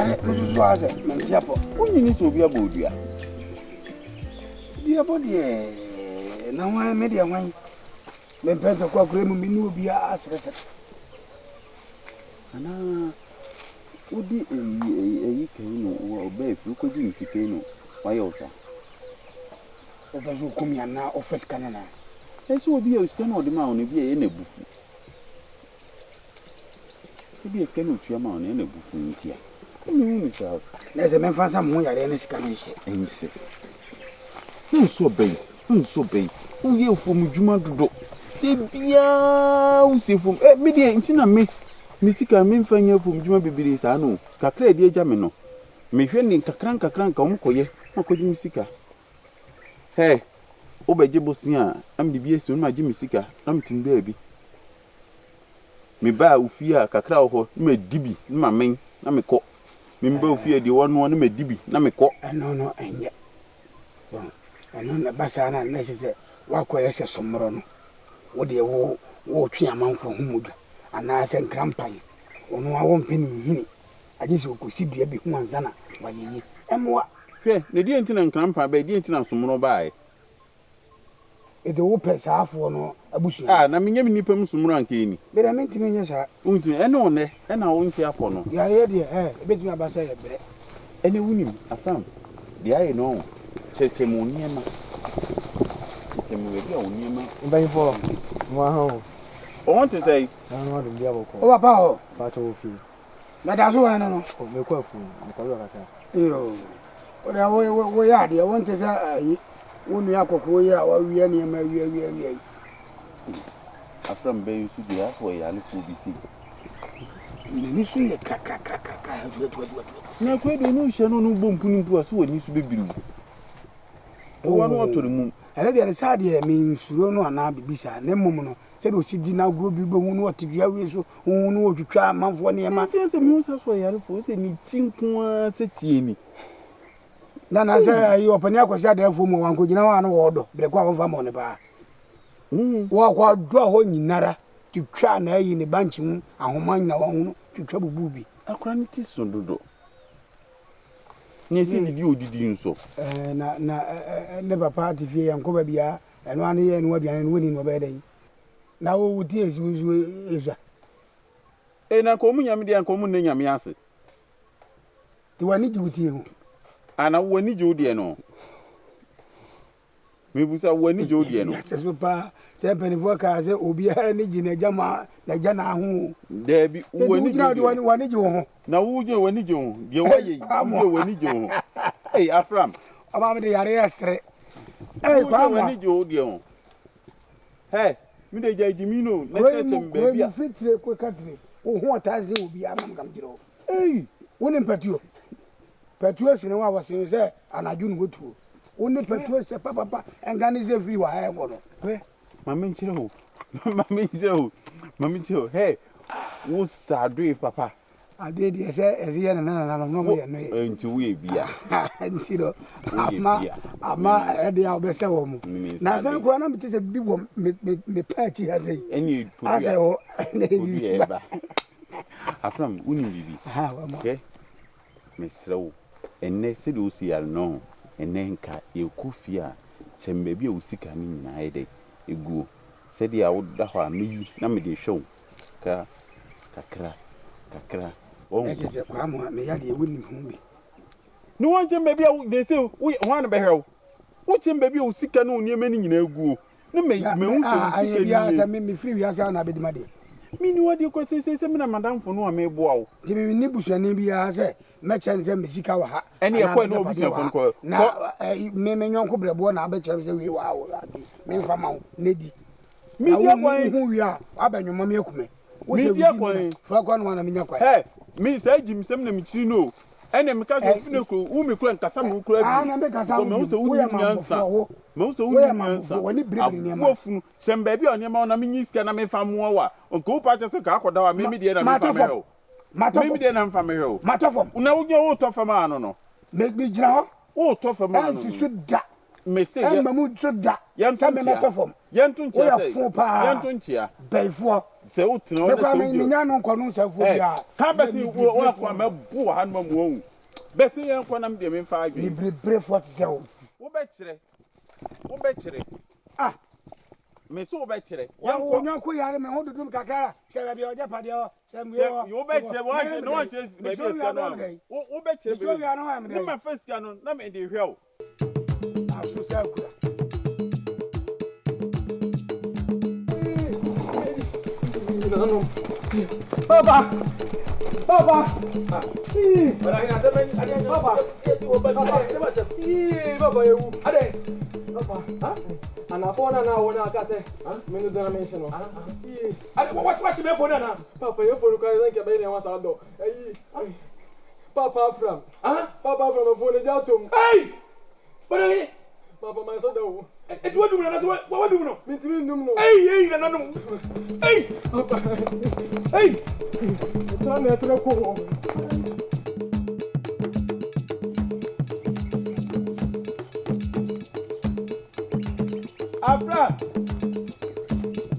Menyare, mesusu ara sɛ mente apɔ. Wonyini sɛ obi abɔ wo dua. Duabɔ deɛ, na hwan, me deɛ hwan? Mempɛ ntɔkwa koraa mu, me ne obiara seresere. Anaa wode ayi ayi kai no ɔbaa fie wokɔgye ne sika yi no wayɛ wo saa? Wopɛ sɛ okum me anaa ɔfa sika no anaa? Ɛsɛ obi a sika no a ɔde maa wo no ebi a ɛyɛ n'abufuo. Ebia sika no a otua maa wo no ɛyɛ n'abufuo nti a. Ɛnna mehu no saa o. Na ɛsɛ memfa nsa me ho yareɛ ne sika no nhyɛ. Nhyɛ. Wonsɔ bɛn, wonsɔ bɛn. Woyɛ afuom dwuma dodo. Da biara wosi afuom. Eh, me deɛ nti na me, me sika memfa nyɛ afuom dwuma bebree saa no o. Kakra a ɛde agya me no, mehwɛ ne nkakra nkakra nka wɔkɔyɛ na makɔgye me sika. Hɛ, wobɛgye bosea a, na mede bi asi hɔ na magye me sika na mete me baabi. Meba wo fie a, kakra wɔ hɔ na madi bi na mamen na mekɔ. Meba wo fie a, deɛ woanoa na madi bi na mekɔ. Ɛno no ɛnyɛ. So ɛno na ɛba saa no a na ɛkyerɛ sɛ woakɔyɛ sɛ sommorɔ no. Wo deɛ wo woretwe amanfoɔ ho mogya anaasɛ nkrampan. Ɔno ara wompɛ ne nhini agye sɛ ɔkɔsi dua bi ho ansa na wayɛ yie. Ɛmmoa. Hwɛ, na deɛn nti na nkrampan baeɛ, deɛn nti na sommorɔ baeɛ? Ede wo pɛ saa foɔ no abusua no. Ah, na menyɛ me nipa mu somoro anka ɛni. Me deɛ mentumi nyɛ saa. Wontumi, ɛne wo nnɛ, ɛna wo nte apɔ no. Yareɛ deɛ, ɛɛ, ɛbɛtumi aba sɛ ɛyɛ brɛ. Ɛnɛ wonim, Afram, deɛ ayɛ no ɔho, kyerɛkyerɛ me wo nneɛma, kyerɛkyerɛ me baabi a wo nneɛma. Mpanyinfoɔ, mo aha o. Wo ho te sɛn? Nana adom bi abɔkɔ. Wo papa wɔ hɔ? Mpakyɛ wɔ fie. Meda so wɔ ɛno no. Oh, mekɔ afuom, mekɔ yɔ kakra. Yoo, wo deɛ wo wo woyɛ adeɛ, wonte sɛ ayi wo nua kɔkɔɔ yi a wawia nneɛma awia awia awia yi. Afra me bɛyɛ nso deɛ asɛ ɔyɛ alefoɔ bi sei. N'ani so yɛ krakrakrakra atuatuatuatu. Na akua deɛ ɔne wohyia no ɔne wo bɔ mpuni mpo a so w'ani so bɛbiri wo. Wo ano atɔ ne mum. Ɛno deɛ ne saa deɛ mensuro no anaa biribi saa na mmom no Sɛdeɛ ɔsi di n'agorɔ bi wobɛhu no ɔte dua wei so, wohu no ɔtwitwa amanfoɔ nneɛma. Nti sɛ mehu sɛ so ɔyarefoɔ sɛ ne ti nko ara sɛ tie ni. Na na sɛ ayi ɔpanin akɔsi adɛɛfoɔ mu a wankɔgyina hɔ a na wɔɔdɔ berɛ ko a wɔmfa mmɔɔ no paa. Wɔkɔ dɔ hɔ nyinara twitwa na ayi ne bankye mu ahoma nyina wɔn ho twitwa bubuu bi. Akora ne ti so dodo. Na ɛsɛ didi odidi nso. Ɛɛ na na ne papa te fie yɛnkɔ baabiara Ɛno ara ne yɛ noa aduane no wonni no ɔbɛyɛ dɛn? Na wo wo ti esi wo so esua. Ei na nka ɔmo nyame deɛ nka ɔmo nnɛ nyame ase. Nti w'ani gye wo ti ho? Ah na w'ani gye wo deɛ no ho? Mebusa w'ani gye wo deɛ no ho? Wiase so paa sɛ mpanimfoɔ kaa sɛ obiara ani gye n'agya ma n'agya na ho o. Daabi w'ani gye wo deɛ ho. W'ani gye wo ho. Na wo gye w'ani gye wo ho deɛ woayɛ yi wo gye w'ani gye wo ho. Ei Afram. Ɔmaa me de yareɛ sere. Ei Kwame. W'ani gye wo deɛ ho. Hɛ me de gya gyimi no na kyerɛkyerɛ me baabi a. Kuro yi mu firi tire kɔ ka tire. Wo ho ɔtaa sen obiara ma meka mekyerɛ wo. Ei wo ne mpatuo. Patuo sene wo a wɔsen sɛ anadwo na wɔtuo. Wo ne patuo sɛ papapa ɛnka ne sɛ firi wɔ ha ɛkɔ no. Hwɛ ma menkyerɛ wo ma menkyerɛ wo ma menkyerɛ wo hɛ wo sa adoe papa. Adeɛ deɛ sɛ ɛsɛ yɛ nana nananom na ɔmo yɛ no yɛ. Nti woyɛ bia. Nti no ama ama ɛde a ɔbɛsɛ wɔn mo. Na sɛ koraa na mete sɛ bi wɔ me me me paakyi ha sɛ yi. Ɛne podua. Asɛ hɔ ɛna ebi ba. Afram wonim biribi. Hwɛ mesrɛ wo ɛnɛ sɛdeɛ wosi yare no ho ɛnɛ nka yɛkɔ fie a kyɛ me baabi a wo sika no nyinaa yɛ dɛ eguo sɛdeɛ woda hɔ a meyi na mede hwɛ wo. Kakra, kakra, kakra. Wahu? Ɛkyɛ sɛ Kwame a meyɛ deɛ wonim ho bi. Ne wɔnkyɛn baabi a wo de sɛ wo hwan na bɛhwɛ wo? Wokyɛn baabi a wo sika ne wo nneɛma no nyinaa guo. Ne me mehu sɛ wo sika nie. Biara sɛ me mefiri wiase a na abɛdi m'adeɛ. Menni w'adeɛ kɔ seesei sɛ me na m'adamfo no a meboa wo. Nti menni busuani biara sɛ mɛkyerɛ no sɛ me sika wɔ ha. Ɛne ɛkɔ ɛne w'abusuafoɔ no kɔ. Na me me nyɔnko brɛboɔ na abɛkyerɛ me sɛ wei wɔ ha wɔ ha nti memfa ma wo na di. Medi akwan. Na wo hu wie a, wabɛ nwoma mi akume. Medi akwan. Fura kwan no na menya kwan. Hey, me saa gyimsɛm na mekyiri no o. Ɛna meka sɛ ofi no kuro, wo me kura nkasa me wo kura bi. Ah, na mekasa wo bi. Mahu sɛ wo nim nyansa. Mahu sɛ wo nim nyansa. Aboa funu. Hyɛ me baabi a nneɛma wɔ na menyi sika na memfa mmoa wo a. Nka wo pa kyɛ sɛ nka akɔda hɔ a me me deɛ na memfa mehwɛ wo. Matɔ Me me deɛ na memfa mehwɛ wo. Matɔ fam. Na wo gyina wotɔ fam ano no. Me gyina hɔ. Wotɔ fam ano no. Ɛnsi so da. Mese yɛ. Ɛmma mu nso da. Yɛnto Sɛ nkyea. mɛmɛtɔ fam. Yɛnto nkyea Woyɛ sɛ. fo paa. Yɛnto nkyea. Bɛyifoɔ. Sɛ wotena hɔ Me na koraa sɛ me wodi. menya no nkɔ no nsɛmfoɔ Ɛ, biara. ka Meyɛ bɛse wo wo akoa mebiribirefoɔ. mɛbo wɔ ha no ma mu ahu. Bɛse yɛnkɔ na me deɛ memfa adwene. Mebiribirefoɔ te sɛ wo. Wobɛkyerɛ. Wobɛkyerɛ. Ah! Mese wobɛkyerɛ. Wa wo Yɛnkɔ. nyɔnko yare me ho dodom kakra la. Sɛ baabi a ɔgyapadeɛ wɔ. Sɛ mmue Sɛ hɔ. wobɛkyerɛ Mɛyɛ wɔankyerɛ me na dɛn? wɔankyerɛ baabi Mekyerɛ a wie sika a no wobɛyɛ me ama. dɛn? Wo wobɛkyerɛ Mekyerɛ baabi wie a na woayɛ me ne dɛn? mafa sika no na mede hwɛ wo. Aso sɛ akura. Nanom. Papa! Papa! Papa! Papa! Papa ewu. Papa! Anafo na na wo na aka sɛ me no dana me nhye no. Wahye me fo no anaa? Papa yɛ fo no kora sɛ nka bɛyɛ ne ho saa dɔ. Ayi. Papa Afram. Papa Afram fo no gya tom. Ei! Bɔdɛ Papa ma so da wo. Eti wadum no anasɛ wadum no? Mintimi nnum no. Ei ei nananom. Ei! Papa. Ei! Ɛtra na ɛtra kɔ hɔ. Afram!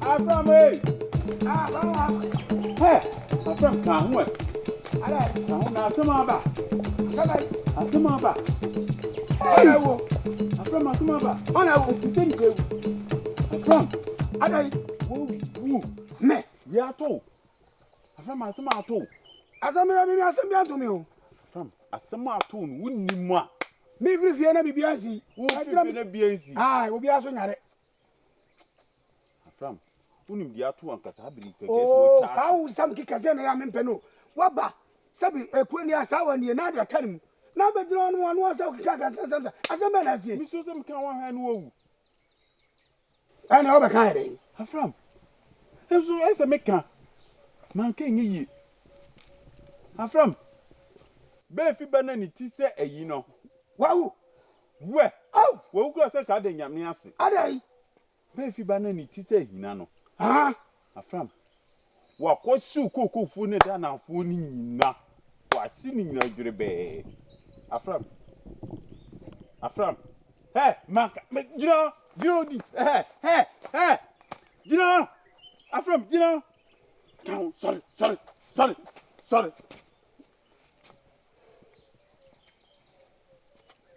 Afram ei! Ah, bawa. Hɛ! Afram ka ho ɛ. Ala. Ka ho na asɛm aba. Sɛbɛ. Asɛm aba. Ɔna wo. Afram asɛm aba. Ɔna wo. Ɛsi sɛ nipa ewu. Afram. Adai. Wo wu. Me. Yɛ ato wo. Afram asɛm ato wo. Asɛm yɛ me asɛm bi anto me o. Afram asɛm ato wo no wonni mu a. Me firi fie na biribi ansi. Wo firi fie na biribi ansi. Ah, obi aso nyare. Afram, wonim deɛ ato ankasa abiri kɛkɛ sɛ Oh, wɔtwa saa wo nsɛm keka sɛ na yɛ a mempɛ no. Waba sɛbi ekuro ni a saa wɔ nie na ade aka ne mu. Na abɛgyina ɔno ano sɛ wokeka ka nsɛm sɛ asɛm bɛn na asie. Mesuo sɛ meka wɔn hwɛ no wawu. Ɛna wobɛka yɛ dɛn? Afram, nso ɛsɛ meka manka ɛnyɛ yie. Afram, bɛɛfi ba na ne ti sɛ ayi no. Wawu. Wɛ! Oh! Wawu kura sɛ nka ada Nyame ase. Adɛn? Bɛɛfi ba na ne ti sɛ ahina no. Haa? Afram, wakɔhyew kokofuo ne Ghanafoɔ no nyina. Wahye ne nyina dwerebɛɛ. Afram, Afram, hɛ, manka, me, gyina hɔ, gyina hɔ di, hɛ, hɛ, hɛ, gyina hɔ, Afram, gyina hɔ. Ka ho, sɔre, sɔre, sɔre, sɔre.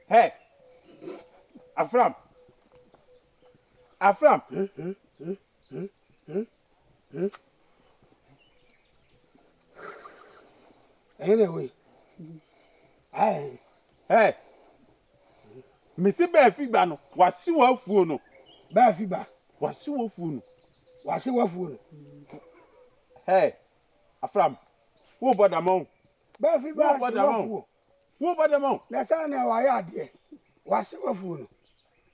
Hɛ, Afram, Afram. Ɛhe na ɛwɔ yi? Ayɛ. Hɛ, mese bɛɛ fi ba no, wahye w'afuo no. Bɛɛ fi ba. Wahye w'afuo no. Wahye w'afuo no. Hɛ, Afram, wobɔ dam o. Bɛɛ fi ba Wobɔ ahye dam o. w'afuo. Wobɔ dam o. Na saa na wayɛ adeɛ. Wahye w'afuo no.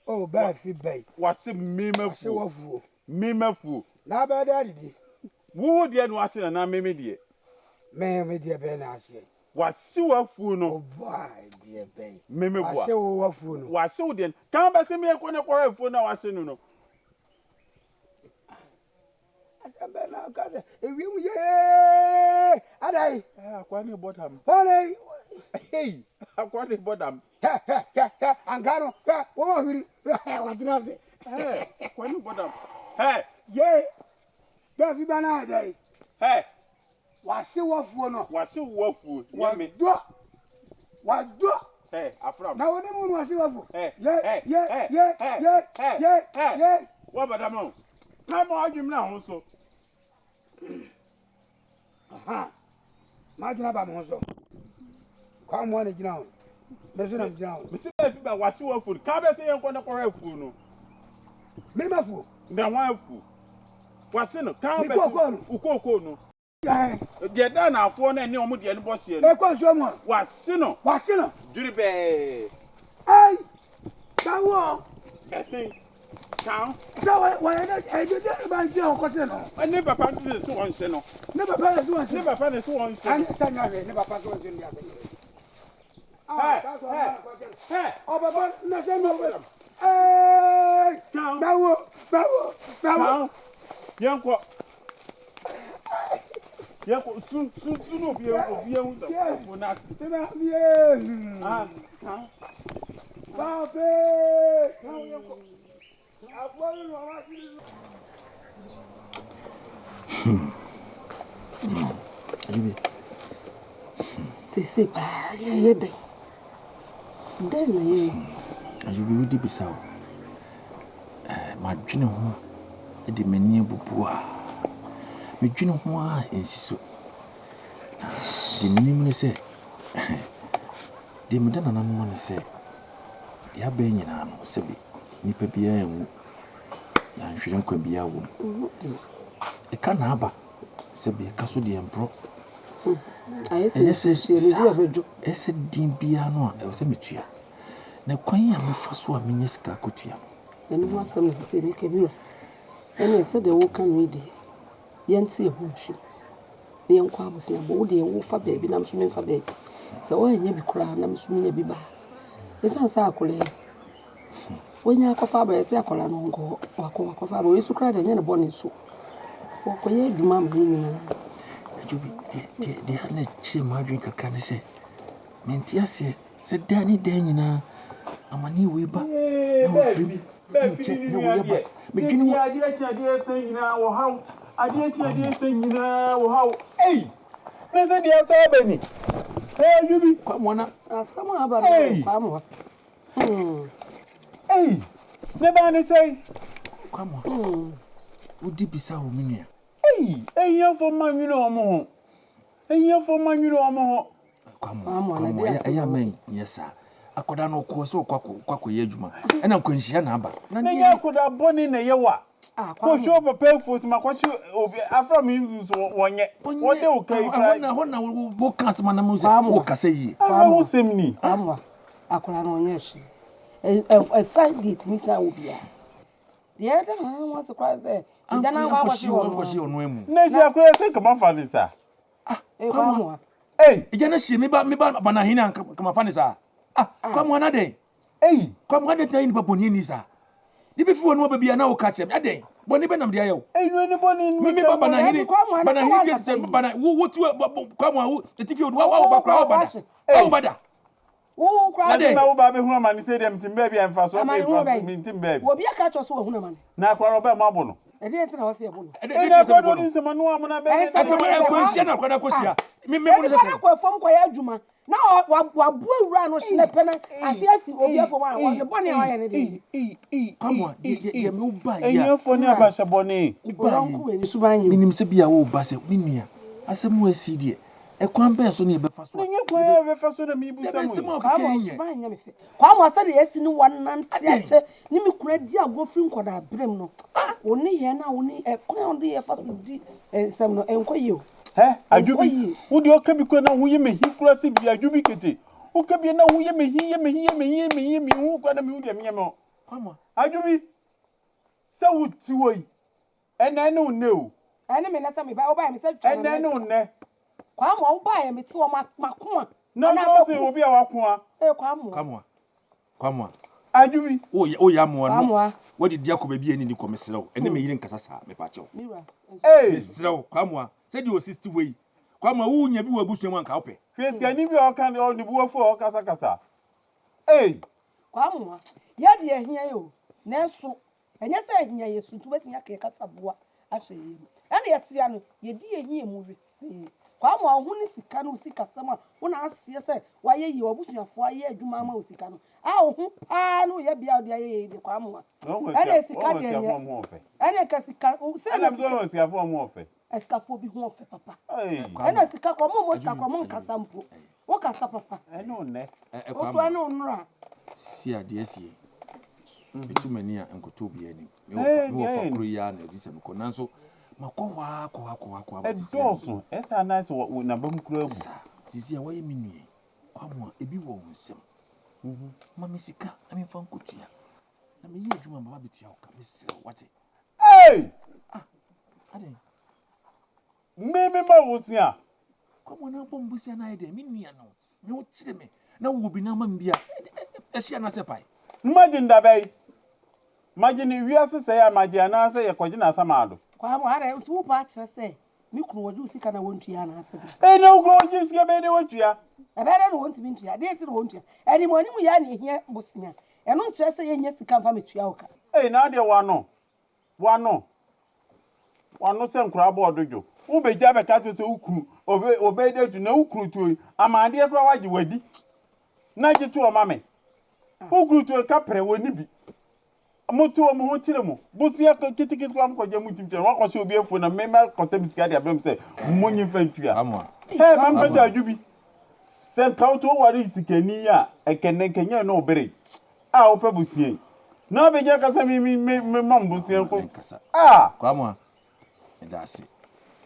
Oh, bɛɛ fi bɛyi. Wahye me Wahye m'afuo. w'afuo. Me m'afuo. Na abɛɛ dɛ adidi. Wo deɛ na wahye na na me me deɛ. Me deɛ bɛɛ na ahye. Wahye w'afuo no. Ɔbɔ a deɛ bɛyi. Me me boa. Wahye wo w'afuo no. Wahye wo deɛ no. Kan bɛsɛ me kɔ ne kɔhwɛ afuo no a wahye no no. Asɛm bɛɛ na ɔka sɛ ewiem yee adai. Ɛ akwa ne bɔ dam. Hɔn Hey, akwa ne bɔ dam. Hɛ hɛ hɛ hɛ anka no hɛ wɔn ahwiri hɛ watena ase. Hɛ akwa ne bɔ dam. Hɛ. Yee bɛɛ fi ba na adai. Hɛ. Wahye w'afuo no. Wahye w'afuo nyɛ me. Wadɔ wadɔ. Hɛ afram. Na wɔde mu no wahye w'afuo. Hɛ Ye hɛ ye hɛ ye hɛ ye hɛ ye hɛ. ye. Wabɔ dam o. Ka ma wadwene na ho so. Aha. M'adwene aba me ho so. Kwamoa na gyina ho. Me nso na megyina ho. Mesi bɛɛ fi ba wahye w'afuo no. Ka bɛ sɛ yɛnkɔ ne kɔhwɛ afuo no. Me m'afuo. Na wɔn afuo. Wahye no. Ka Me bɛ kookoo no. Wo kookoo no. Yɛ. Deɛ da naafoɔ no ɛne ɔmo deɛ no bɔ hyeɛ no. Ekɔ nsuo mu a. Wahye no. Wahye no. Dwerebɛɛ. Ei! Bawo. Bɛsen. Ka. Sɛ wɔyɛ dɛ ɛdɛ dɛ ba nti a wɔkɔse no. Ne papa nso ne so wɔnhye no. Ne papa yɛ so wɔnhye. Ne papa ne so wɔnhye no. Ɛne sɛ nyɛ hwee ne papa so wɔnhye no de asɛ nyɛ hwee. Hɛ hɛ hɛ. Ɔpapa na sɛ no bɛ. Ei! Bawo bawo bawo. Ka. Yɛnkɔ. Yɛnkɔ su su su na obi obi ehu sɛ ɔfo n'ase. Tena bie. Ah ka. Pape. Ka. Hmm. Hmm. Ajubi. Sese paa yɛyɛ dɛn? Dɛn na yɛyɛ? Hmm. Ajubi wodi bisa o. Eh, madwene ho de m'ani abubu a. Medwene ho a ɛnsi so. Na deɛ menim ne sɛ, deɛ meda nananom ne sɛ, deɛ abɛn nyinaa no, sɛbi nipa biara nwu. Yɛanhwere nkwa biara wɔ mu. Ɛka na aba sɛ bi ɛka so deɛ mporɔ. Ɛyɛ sɛ saa ɛyɛ sɛ din biara no a ɛwɔ sɛ metua. Na kwan a mɛfa so a menya sika akɔtua no. Ɛno ho asɛm na ɛsɛ sɛ meka bi wura. Ɛne sɛdeɛ woka no yi deɛ, yɛnte ɛho nhwɛ na yɛnkɔ abosea bɔ. Wo deɛ wofa baabi na me nso memfa baabi. Sɛ woannya bi koraa na me nso menya bi ba a, ɛsiane sɛ akwadaa yi, Wanya akɔfa aba yɛsɛ akwadaa no nkɔ hɔ wakɔ wakɔfa aba wei so koraa deɛ ɛnyɛ ne bɔne so wɔkɔyɛ adwuma ama ne nyinaa. Adwo bi deɛ deɛ deɛ na ɛkyerɛ m'adwene kakra ne sɛ mente aseɛ sɛ daa ne daa nyinaa amaneɛ wei ba na wɔfiri mu nkyɛ na wɔyɛ ba medwene ho. Adeɛ kye adeɛ sɛ nyinaa wɔ haw adeɛ kye adeɛ sɛ nyinaa wɔ haw ei ne sɛ deɛ asa aba ni ɛɛ dwo bi. Kwamoa asɛm a aba no kwamoa. Hmm. Ei, ne ba ne sɛn? Kwamua, hmm. Wodi bisa wo me nua. Ei, ehiafo mma nwene wɔn ho. Ehiafo mma nwene wɔn ho. Kwamua, Kwamua, ɛyɛ ama nyɛ saa. Akwadaa no ɔkɔɔ sɛ ɔkɔ akɔyɛ adwuma. Ɛna nkwanhyia na aba. Na nyɛ akwadaa bɔne na ɛyɛ wa. Ah, kɔhwɛ wo papa afuo so ma kɔhye obi afra me nsu so wɔnyɛ. Wɔde wo ka yi kra. Ɛhɔ na ɛhɔ na woka asɛm anam sɛ wokasa yie. Awerɛhosɛm ni. Kwamua. Akwadaa no ɔnyɛɛ hwee. Ɛsan deɛ ɛtumi san wɔ biara. Deɛ ɛda ne ho ase koraa sɛ ɛgya no akɔ akɔhye wɔ no. Amu. Na ɛhyɛ akwadaa sɛ kama fa ne saa. Ah, kwamoa. Ei. Ɛgya no hyɛ me ba me ba banahene a kama fa ne saa. Ah, kwamoa na dɛn? Ei. Kwamoa dɛn tena nipa bɔne ni saa. De bi fi wɔ no ba bia na woka kyerɛ me adɛn? Bɔne bɛ nam de ayɛ wo. Ei, no ne bɔne Me me ba banahene. Banahene deɛ sɛ bana wo wo tu kwamoa wo etifi wo wa wo ba kora wo ba da. Wo ba da. Wo koraa de. Na wo ba bɛhunu amane sei deɛ mentem baabi a mfasoɔ Amane hunu bɛn? mentem baabi. Obi aka akyerɛ wo sɛ wahunu amane? Na akora no ɔbɛn mo abo no. Ɛdeɛn nti na wɔse yɛbo no? Ɛna akora no ɔde nsɛm ano amena bɛn na Asɛm ɛnkwanhyia na akora no akɔhyia. Me me bo no sɛ Nipa no kɔ afuom kɔyɛ adwuma na wabu awura no hyene pɛ na ate asi obi afuom a ne bɔne a wayɛ no deɛ. Kwamoa deɛ deɛ me wo ba yi a. Ahiafoɔ ne abahyɛ bɔne. Wo ba yi. Menim sɛ bi a wo ba sɛ me nua asɛm a asi deɛ Ɛkwan bɛn so na yɛbɛfa so a. Ɛnyɛ kwan a yɛbɛfa so na mebisa mo yi. Kwame ɔsuban nyɛ me fɛ. Kwame sɛdeɛ yɛasi ne wanante akyɛ ne me kunu adi agorɔ firi nkwadaa berem no, wo ne yɛn a wo ne ɛkwan a wode yɛ fa so di nsɛm no ɛnkɔ yie o. Hɛ, adwo bi, wo deɛ ɔka bi kura na ho yɛ me hi kura sɛ bi adwo bi kete. Woka bi na ho yɛ me hi yɛ me hi yɛ me hi yɛ me hi yɛ me hu kura na me hu deɛ menyɛ me ho. Adwo bi, sɛ wo ti hɔ yi, Ɛnɛ ne wo nnɛ o. Ɛne me nnɛ sɛ meba wobaeɛ me sɛ twa Ɛnɛ ne wo nnɛ. Kwamoa wobaeɛ me te hɔ makoa. Na nso ɔse obi a wakoa. Ee Kwamoa. Kwamoa. Kwamoa. Adwubi. Woyɛ woyɛ amoa no. Kwamoa. Wadidi akɔ baabi a ɛne ni kɔ mesrɛ wo. Ɛne me yere nkasa saa mepa kyɛw. Mira. Ee. Mesrɛ wo Kwamoa sɛdeɛ ɔsi si hɔ yi Kwamoa wonya bi wɔ abusua mu anka wopɛ. Hwɛ sikani bi a ɔka ne bo afu a ɔkasakasa. Ee. Kwamoa yɛ deɛ ɛhia yɛ o nanso Ɛnyɛ sɛ ahia yɛn su nti wobɛtumi aka yɛn kasaboa ahyɛ yɛn mu. Ɛna yɛte ano, yɛdi yɛn hia mu wesee. Kwame wo ho ne sika ne wo sikasɛm a wo na aseɛ sɛ wayɛ yie, w'abusuafoɔ ayɛ adwuma ama wo sika no a wo ho paa ne wo yɛbea a wode ayɛ yie deɛ Kwame a. Ɛna sika deɛ nyɛ. Ɛna nka sika sɛ na sika. Asikafoɔ bi ho ɔfɛ papa. Ɛna sika kɔ ɔmo ɔmo sika kɔ ɔmo nkasa mpo. Wo kasa papa. Ɛne wo nnɛ. Wo so ɛne wo nnora. Si adeɛ asie. Metu m'ani a nkɔtɔ obiara anim. Me wɔ fa koro yi ara na ɛgye sɛ mekɔ nanso makɔ hɔ ara kɔ hɔ akɔ hɔ akɔ hɔ. Ɛdɔɔso ɛsɛ anaasɛ wɔ n'abam kura abu. Saa sisi a wɔyɛ me nua yi Kwame a ebi wɔ wo nsam. Ma me sika na memfa nkɔtua. Na meyɛ adwuma ma mabɛtua wo ka mesrɛ wo wate. Hey! Ah, adɛn? Me me ma wo sia. Kwame na bɔ mbosia na ayɛ dɛn me nua no me wo kyerɛ me na wo bi na ama me bi a ɛhyia na sɛ pae. Magye ndabɛyi. Magye ne wiase sɛe a magye anaasɛ yɛkɔgye no asamado. Kwame adɛn nti wo ba akyerɛ sɛ me kunu wɔgye wo sika na wɔntua anaasɛ dɛn? Ei na wo kunu wɔgye sika bɛyɛ dɛ wɔtua. Ɛbɛyɛ dɛ na wɔntumi ntua deɛ nti na wɔntua animuanim yɛ na ehia bosea ɛno nkyerɛ sɛ yɛnyɛ sika mfa metua wo ka. Ei, na adeɛ w'ano, w'ano, w'ano sɛ nkoraa bɔɔ dodwo. Wobɛgya bɛka kyerɛ sɛ wo kunu, ɔbɛ, ɔbɛyɛ dɛ tu, na wo kunu tuo yi, ama adeɛ koraa wagye wadi. Na gye to ɔma me. Wo kunu tuo yi, kaprɛ, wɔnni bi. Mo to wɔn ho kyerɛ mo. Bosea ketekete koraa mo kɔgye mo ntim kyerɛ. Wakɔhyɛ obi afuo na me mɛkɔtɛ me sika de abrɛ mo sɛ mo nyi mfa ntua. Hɛ, ma mpɛkyɛ adwo bi. Sɛ nka wo to woware sikani a, ɛkɛnnɛ nkɛnyɛ no bere a wopɛ bosea yi. Na wabɛgya ka sɛ me me me me ma mo bosea nko. Ah! Kwamua, Meda ase.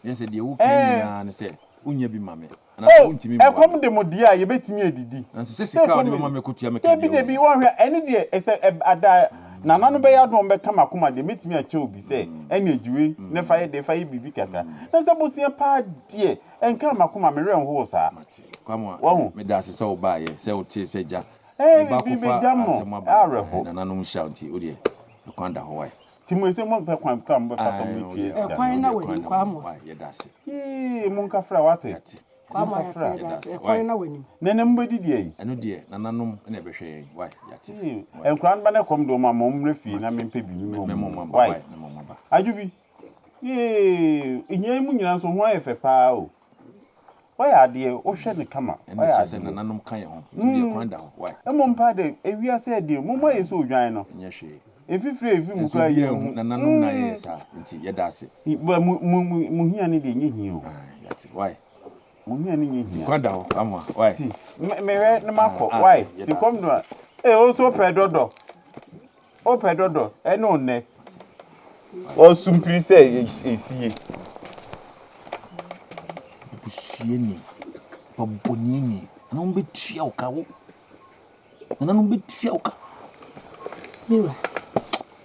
Yɛ sɛ deɛ woka nyinaa ne sɛ wonya bi ma me anaasɛ oh, wontumi mmoa ɛkɔm de mo deɛ a yɛbɛtumi adidi. Nanso sɛ sika a wode bɛma me kɔtua me ka deɛ Dabi dabi wɔhwɛ ɛne deɛ ɛsɛ ada nana no bɛyɛ adom bɛka m'akoma deɛ mɛtumi akyɛ obi sɛ mm. ɛne agyiwe mm. ne fa yɛ deɛ fa yɛ biribi kakra mm. na sɛ bosea paa deɛ ɛnka m'akoma me werɛ nhoɔ saa. Wahu. Meda ase sɛ wobaeɛ sɛ wotee sɛ gya. Me ba kɔfa asɛm aba nananom nhyira nti wodeɛ ɛkwan da hɔ wae. Nti mo ese mo mpɛ kwan kura mo bɛfa so mo tua sika. Ɛkwan na w'anim Kwamua. Yɛda ase. Yee mo nka fra wate. Kwamua Monka fra. yɛte yɛda ase ɛkwan na w'anim. Nene mo bɛdi deɛ yi. Ɛno deɛ nananom na ɛbɛhwɛ yɛn wai yɛate. Yee nkwadaa no ba na ɛkɔm de wɔn a ma wɔn mmra fie na mempɛ biribi ma wɔn wai. Adwobi yee hia yi mu nyinaa nso ho ayɛ fɛ paa o. Wayɛ adeɛ, wohwɛ no kama. Ɛna Wayɛ kyerɛ sɛ adeɛ. nananom ka yɛn ho. Nti deɛ kwan da hɔ. Why? Mmom paa dɛ, ewiase yɛ den o. Momma yɛ sɛ odwan no. Ɛnyɛ hwee. Mfifire a efi mu Nso koraa obiara yɛnhu. nhu. Nananom na ayɛ saa. Nti yɛda ase. But mo, mo, mo, mo hia no deɛ ɛnyɛ hia o. Aye, yɛate. Why? Mo hia no nyɛ Nti hia. kwan da hɔ. Amoa. Why? Ti, me, mehwɛ na makɔ. Ah, ah, Why? yɛda Ti kɔm ase. do a. Ee, wo nso wopɛ dɔdɔ. Wopɛ dɔdɔ ɛne wo nnɛ. Wɔsumpiri sɛ esie. Busuani, bɔbɔniani, nananom bɛtua wo ka wo. Nananom bɛtua wo ka. Me wura,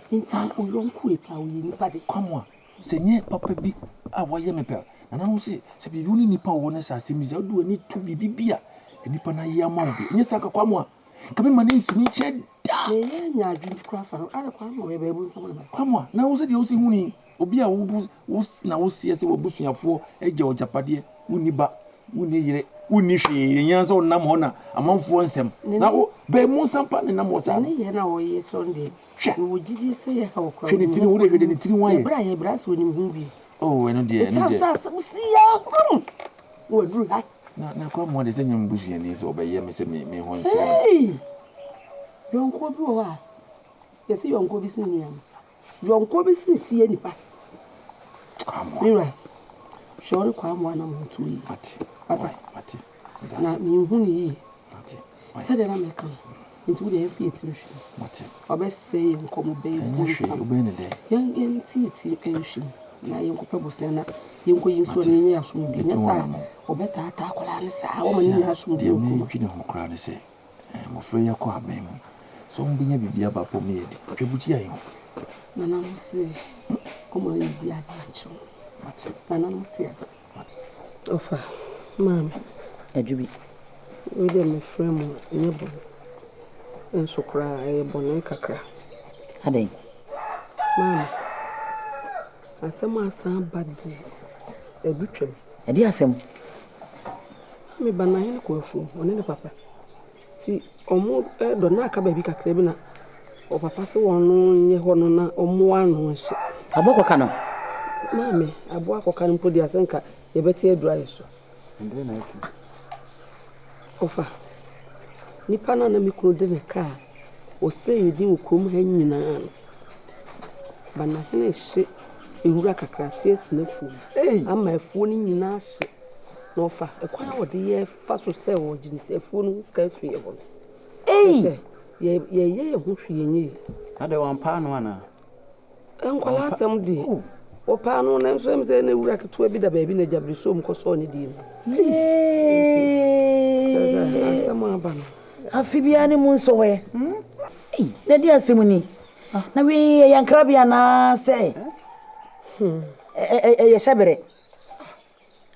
nti wo yɔnko yi paa ɔyɛ nipa de. Kwamoa, sɛ nyɛ papa bi a wayɛ me pɛ a, nananom se sɛ biribi wo ne nipa wɔ hɔ ne sɛ asɛm bi sɛ wode w'ani to biribi bi a nipa no ayɛ ama wo bi. Ɛnyɛ saa ka Kwamoa. Nka me ma no nsi me nkyɛn da. Meyɛ anya adwene bi koraa fa no. Ada kwan ma ɔyɛ baabu nsɛm ana? Kwamua, na wo sɛ deɛ wosi hu ni, obi a wo wo na woseɛ sɛ w'abusuafoɔ agya w'agyapadeɛ, wonni ba, wonni yere, wonni hwee, ɛnyɛ sɛ wonam hɔ na amanfoɔ nsɛm. Na wo bɛn mu nsɛm pa ne nam hɔ saa. Ne yɛ na wɔyɛ kyerɛ no deɛ. Hwɛ. Mewɔ gyidie sɛ yɛ ha wɔ koraa. Hwɛ ne tiri, wo deɛ hwɛ deɛ ne tiri ho ayɛ. Yɛbrɛ a yɛbrɛ asɛ onim ho bi. Oh, ɛno deɛ, ɛno deɛ. Ɛsiane sɛ asɛm si yɛ ahom. Na waduru ha. Na na Kwamoa deɛ sɛ nyɛ me busuani sɛ ɔbɛyɛ me sɛ me me ho nkyerɛ no. Hey! Yɔnkoɔ bi wɔ hɔ a, yɛse yɔnkoɔ bi sene nua no. Yɔnkoɔ bi sene fie nipa. Kwamoa. Me wura, hwɛ wo ne Kwamoa na mo nto yie. Mate. Wate? Mate. Na menhu no yie. Mate. Sɛdeɛ na meka no, nti wo deɛ yɛmfa yɛn tiri nhwɛ mu. Mate. Ɔbɛsɛe yɛn nkɔmmɔ bɛyɛ Ɛnyɛ hwee, bonsam. wobɛyɛ ne dɛn? Yɛn yɛnte yɛn tiri nhwɛ mu na yɛnkɔpɛ bosea na yɛnkɔyi nsuo na yɛnyɛ yɛn asomdwoeɛ. Nyɛ Mɛtu saa a, anammɔn. wɔbɛtaataa akwadaa no saa, wɔma no nya asomdwoeɛ Deɛ wɔ kurom ha. medwene ho koraa ne sɛ, mmɔfra yi akɔ aban mu yi, sɛ wɔbɛnya biribi aba apɔ mu yɛ de, hwɛ bukyia yi ho. Nananom se wɔn anidi adeɛ akyerɛ wɔn. Mate. Nananom te ase. Ɔfa, maame. Adwo bi. Wei deɛ mefrɛ mo a, ɛnyɛ bɔne. Nso koraa ɛyɛ bɔne kakra. Adɛn? Maame, asɛm a asan aba deɛ, adu twam. Ɛdeɛn asɛm? Maame ba no ahene kɔ afuom, ɔne ne papa. Nti wɔdɔ na aka baabi kakra bi na ɔpapa se wɔn nyɛ hɔ no na wɔmmoa ano nhye. Aboa kɔka no? Maame, aboa kɔka no mpo deɛ asɛ nka yɛbɛte aduru ayɛ so. Ɛdeɛn na asi? Ɔfa, nipa no a na me kunu de ne kaa a ɔsɛe yɛn din wɔ kurom ha nyinaa no, Banahene rehye nwura kakra ase asi n'afuo mu ama afuo no nyinaa ahye. Na ɔfa ɛkwan a ɔde yɛ fa so sɛ ɔgye ne sɛ afuo no ho sika afiri yɛ hɔ no. Sɛ yɛyɛ yɛn ho hwee nyɛ yie. Adɛn wampaa no anaa? Nkwadaa asɛm deɛ oh. wɔpaa no nanso ɛm sɛ na wura ketewa bi da baabi na gyabere som kɔsɔɔ ne deɛ mu. Asɛm aba no. Afe biara ne mu nsɔhwɛ. Hmm? Na di asɛm ni. Ah. Na wei ɛyɛ nkrabea anaasɛ hmm. ɛyɛ hyɛberɛ.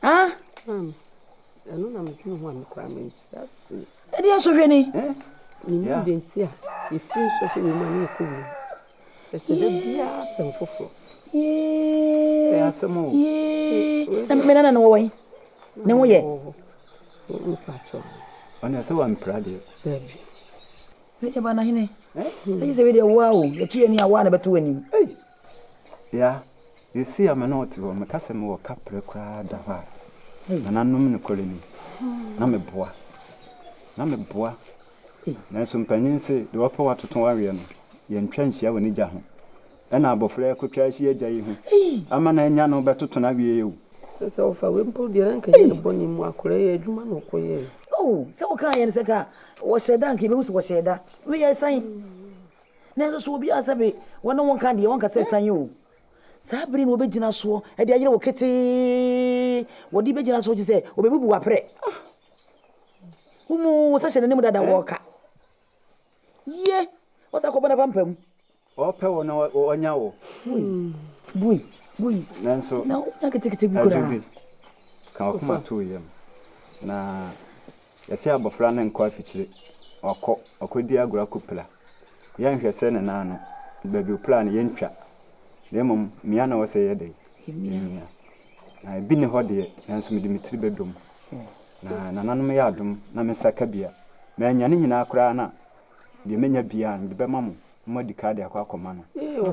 Ah? Ɛno na medwene ho a mekora mente ase. Ɛdeɛ nsɔhwɛ ni. Menim deɛ nti a yɛfiri nsɔhwɛ wei mu a ne yɛkɔ wei mu. Ɛsɛ da biara asɛm foforɔ. Ɛyɛ asɛm o. Na me nana no wɔ wɛn? Ne ho yɛ? Ɔno ɛsɛ wampira deɛ. Dabi. Wei deɛ Banahene, sɛ gye sɛ wei deɛ woa o, yɛto yɛn ani a woa na ɛbɛto w'anim. Ei! Ya, seesei a me ne wo te hɔ, meka sɛ mewɔ kaprɛ koraa da hɔ a, nananom nokorɛ ni, na meboa. Na meboa. Nanso mpanyin se, deɛ ɔpɛ watoto aweɛ no, yɛntwa nhyia wɔ ne gya ho. Ɛna abɔfra yi akɔtwa ahyia agya yi ho ama no anya no bɛtoto no aweɛ o. Sɛ ɔfa wei mpo deɛ na nka ɛnyɛ ne bɔne mu akwadaa yi adwuma na ɔkɔyɛɛ. Oh, sɛ wokaa yɛn sɛ ka wɔhyɛ da nka yɛbɛhu sɛ wɔhyɛ da. Wei yɛ san. Nanso so obiara sɛ be wɔne wo nka deɛ wɔnka sɛ san o. Saa bere na wɔbɛgyina soɔ de ayere wo ketee. Wɔde bɛgyina soɔ kye sɛ wɔbɛbubu w'aprɛ. Wo mu wo sɛ hyɛ n'anim dada wɔka. Yie, wɔsa kɔbɔ n'apampam. Ɔpɛ wo na ɔnya wo. Bui, bui. Nanso, na wonya ketekete bi koraa. Adwo bi, ka w'akoma to wo yam. Na yɛse abɔfra no nkɔ afikyire, ɔkɔ, ɔkɔdi agorɔ akɔpira. Yɛnhwɛ sɛ ne nan no, baabi ɔpira no yɛntwa. Na mmom, mia na ɛwɔ sɛ yɛyɛ dɛn? Yɛmia. Na ebi nni hɔ deɛ, nanso mede me tiri bɛdɔ mu. Na nananom yɛ adom na me nsa ka bi a, mannya ne nyinaa koraa no a, deɛ mɛnya biara no, mede bɛma mo. na moadi kan de akɔ akɔma no,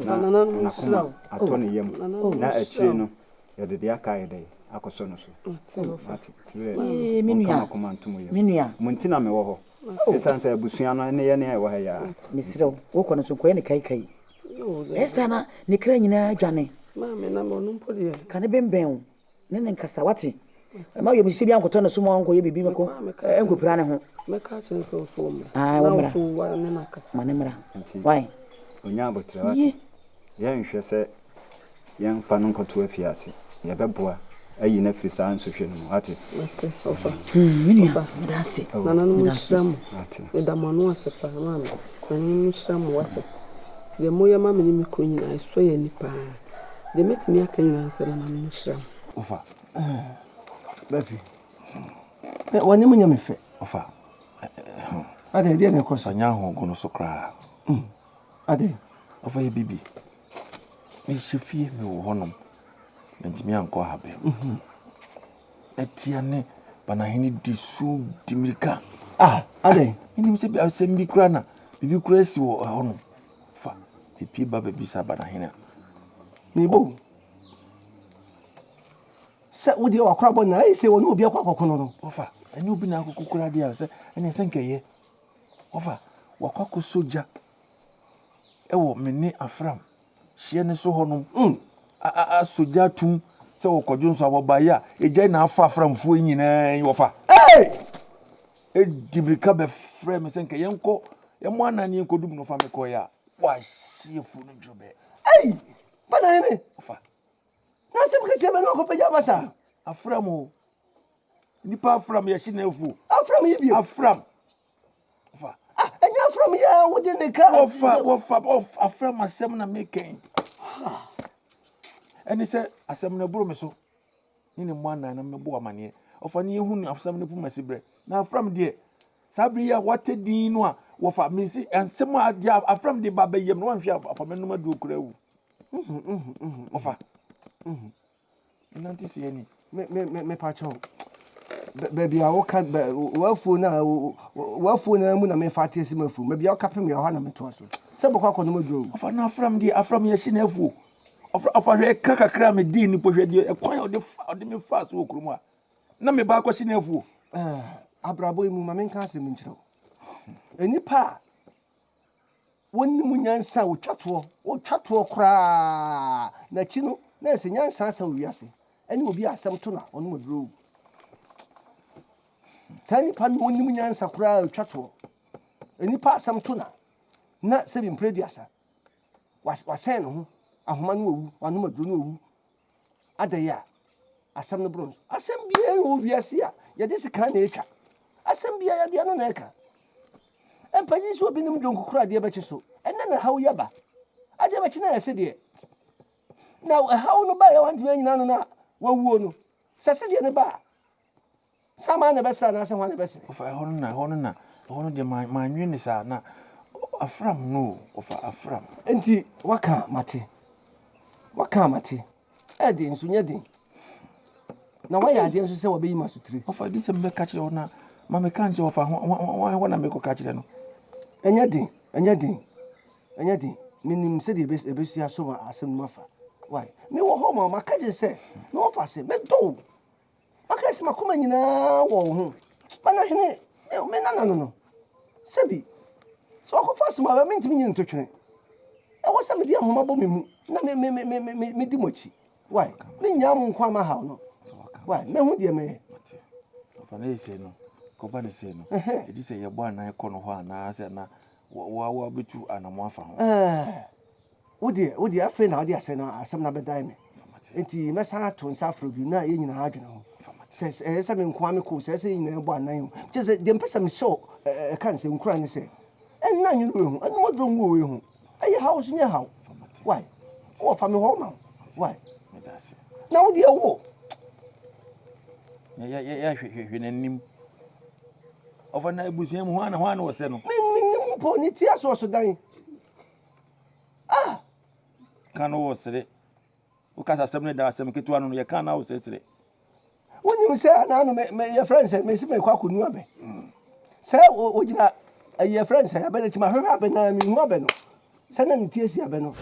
na n'akoma atɔ ne yam, na akyire no, yɛde deɛ aka ayɛ dɛn? Akɔsɔ no so. Moate? Nti berɛ, monka mo akoma nto mo yam. Mo nti na mewɔ hɔ. Ɛsiane sɛ abusua no ne yɛn a ɛwɔ ha yi ara. Mesrɛ wo, wokɔ no so nkɔyɛ no kaikai. Ɛyɛ saa na ne kra nyinaa dwane. Ka ne bembɛn wo. Ne ne nkasa, wate? Mma wiemhyɛ bi ankɔtɔ ne so ma ɔnkɔyɛ biribi mɛkɔ nkɔpira ne ho. Mɛka akyerɛ no sɛ ɔso ɔmmra. Ah, Na ɔmmra. ɔso wa ne no akasa. Ma ne mmra. Nti, Why? ɔnya aboterɛ, wate? Ye. Yɛnhwɛ sɛ yɛmfa no nkɔto afiase. Yɛbɛboa ayi no afiri saa nsɔhwɛ no mu, wate? Mate, ɔfa. Hmm, me nua, Ɔfa. meda ase. Oh. Nananom Meda ase. nhyira mo. Mate. Meda mo ano ase paa, maame. Nananom nhyira mo, wate? Deɛ moyɛ ma me ne me kunu nyinaa, ɛsɔ yɛn ani paa. Deɛ mɛtumi aka nyinaa ne sɛ nananom nhyira mo. Ɔfa. Bɛfi. W'anim nyɛ me fɛ. Ɔfa. Adɛn, deɛ na ɛkɔ so? Ɔfa nyɛ ahoɔgo no so koraa. Adɛn? Ɔfa yɛ bibi. Mehyɛ fie mewɔ hɔnom. Mentumi ankɔ ahabɛn. Mhm. Ɛtia ne Banahene di so di mirika. Ah, adɛn? Menim sɛ asɛm bi koraa na biribi koraa asi wɔ hɔnom. Fa, mepie ba bɛbisa Banahene a. Mebɔ o. Sɛ wo deɛ w'akorabɔ nyinaa ayɛ sɛ wɔne obi akɔ akɔko no no. Wɔfa, ɛnyɛ obi na akɔko koraa deɛ a sɛ ɛne sɛ nkɛyɛ. Wɔfa, wakɔ akɔsɔ gya ɛwɔ me ne Afram hyeɛ no so hɔnom. Mm. Asɔ gya atum sɛ wɔkɔdwo nso a wɔbaeɛ a egya na afa Aframfoɔ yi nyinaa yi wɔfa. Hey! Ɛdi mirika bɛfrɛ me sɛ nka yɛnkɔ yɛmmɔ anan ne yɛnkɔdum no fa mekɔeɛ a wahye afuo no dworobɛɛ. Ei! Banahene! Wɔfa. Na asɛm kɛseɛ bɛ na ɔkɔpɛgya aba saa? Afram o. Nipa afram yɛhye no afuo. Afram yi bio. Afram. Wɔfa. Ah, ɛnyɛ afram yi a wode ne ka. Wɔfa wɔfa wɔfa afram asɛm na mekɛn. Ɛne sɛ asɛm no ɛboro me so. Ne ne mmɔ anan na mɛbɔ amaneɛ. Ɔfa ne yɛhu no asɛm no poma si berɛ. Na afram deɛ saa bere yi a wate din no a wɔfa mesi nsɛm a deɛ afram de ba bɛyam no wanhwɛ afa mɛnum aduro koraa wu. Ɔfa. Nante seɛ ni. Me me me me pakyɛw. Baabi a woka w'afuo no a w'afuo no mu na mefa ate asi m'afuo. Baabi a woka pem yɛ hɔ na metoa so. Sɛ bɔkɔ akɔnom aduro. Ɔfa no afram deɛ afram yɛhye n'afuo. Ɔfa ɔfa hwɛ ɛka kakra a medii nipo hwɛ deɛ ɛkwan a ɔde fa ɔde me faa so wɔ kurom a na me ba akɔhye n'afuo. Abrabɔ yi mu ma menka asɛm nkyerɛ wo. Nnipa a Wɔnnim nyansa a wɔtwa toɔ, wɔtwa toɔ koraa. N'akyi no, na ɛsɛ nyansa asa wɔ wiase. Ɛne obi a asɛm to no a, ɔnom aduro wu. Saa nipa no wɔnnim nyansa koraa a ɔtwa toɔ. Nipa asɛm to no a, na sɛbi mpere aduasa, wasɛn ne ho, ahoma no wawu, wanom aduro no wawu. Adɛn a asɛm no boro nso. Asɛm biara wɔ wiase a yɛde sekan na etwa. Asɛm biara yɛde ano na ɛka. Mpanyin sɛ obi nim dwonku koro adeɛ bɛkye so. Ɛnɛ na ɛhaw yi aba. Adeɛ bɛkye na ɛsɛ deɛ. Na ɛhaw no baeɛ wantumi anyina ano no a wawuo no. Sɛ sedeɛ no ba a, Saman na ɛbɛsrɛ anaasɛ hwan na ɛbɛsrɛ? Ɔfa ɛhɔ no na ɛhɔ no na ɛhɔ no deɛ mannwene ne saa na afram no o ɔfa afram. Nti waka a mate waka a mate ɛyɛ den nso nyɛ den na wayɛ adeɛ nso sɛ wabɛyi m'asotire. Ɔfa di sɛ mebɛka kyerɛ wo na ma meka nkyerɛ ɔfa hwan hɔ na mekɔka kyerɛ no. Ɛnyɛ den, ɛnyɛ den, ɛnyɛ den. Menim sɛdeɛ ɛbɛsi asɔ wɔ asɛm no mu afa. Why? Mewɔ hɔ ma wo, maka kyerɛ sɛ me wɔfa ase, medɔ wo. Maka sɛ m'akoma nyinaa wɔ wo ho. Manahene, me nana no no, sɛbi, sɛ wakɔfa asɛm a, mentumi nyi no ntotwene. Ɛwɔ sɛ mede ahoma bɔ me mu na me, me, me, me, me, medi mo akyi. Why? Mennyaa mo nko ama haw no. Why? Mɛhu deɛ mɛyɛ. Ɔfa no yɛ sei no, kɔba no sei no, ɛdi sɛ yɛbɔ anan kɔ no hɔ anaasɛ na wabɛtu anamo afa ho. Wo deɛ, wo deɛ afei na wode asɛm no asɛm no abɛdan me. Nti mɛsan ato nsa afrɛ bio na yɛn nyinaa adwene ho. Sɛ ɛyɛ sɛ me nko ara mekɔ o, sɛ ɛyɛ sɛ yɛn nyinaa bɔ anan o. Kyerɛ sɛ deɛ mpɛ sɛ mehyɛ ɛka ne sɛ nkuran ne sɛ ɛnna nwene wei ho, ɛnum aduro ngu wei ho. Ɛyɛ haw so nyɛ haw. Why? Wɔ fa me hɔ ma wo. Why? Na wo deɛ wo. Yɛ yɛ yɛ hwɛ hwɛ n'anim. Ɔfa na abusua mu hwan na hwan na ɔsɛ no. Me me nim mpo ne ti aso ɔso dan. Ah! Ka no wɔ sere. Wokasa asɛm no da asɛm ketewa no no yɛka na wo sere. Wonim sɛ anaa no me me yɛfrɛ no sɛ mesi mekɔ akɔnu abɛ. Sɛ ogyina ɛyi yɛfrɛ no sɛ abɛ no akyi mahwehwɛ abɛ no a mehu abɛ no. Sɛ na ne ti asi abɛ no.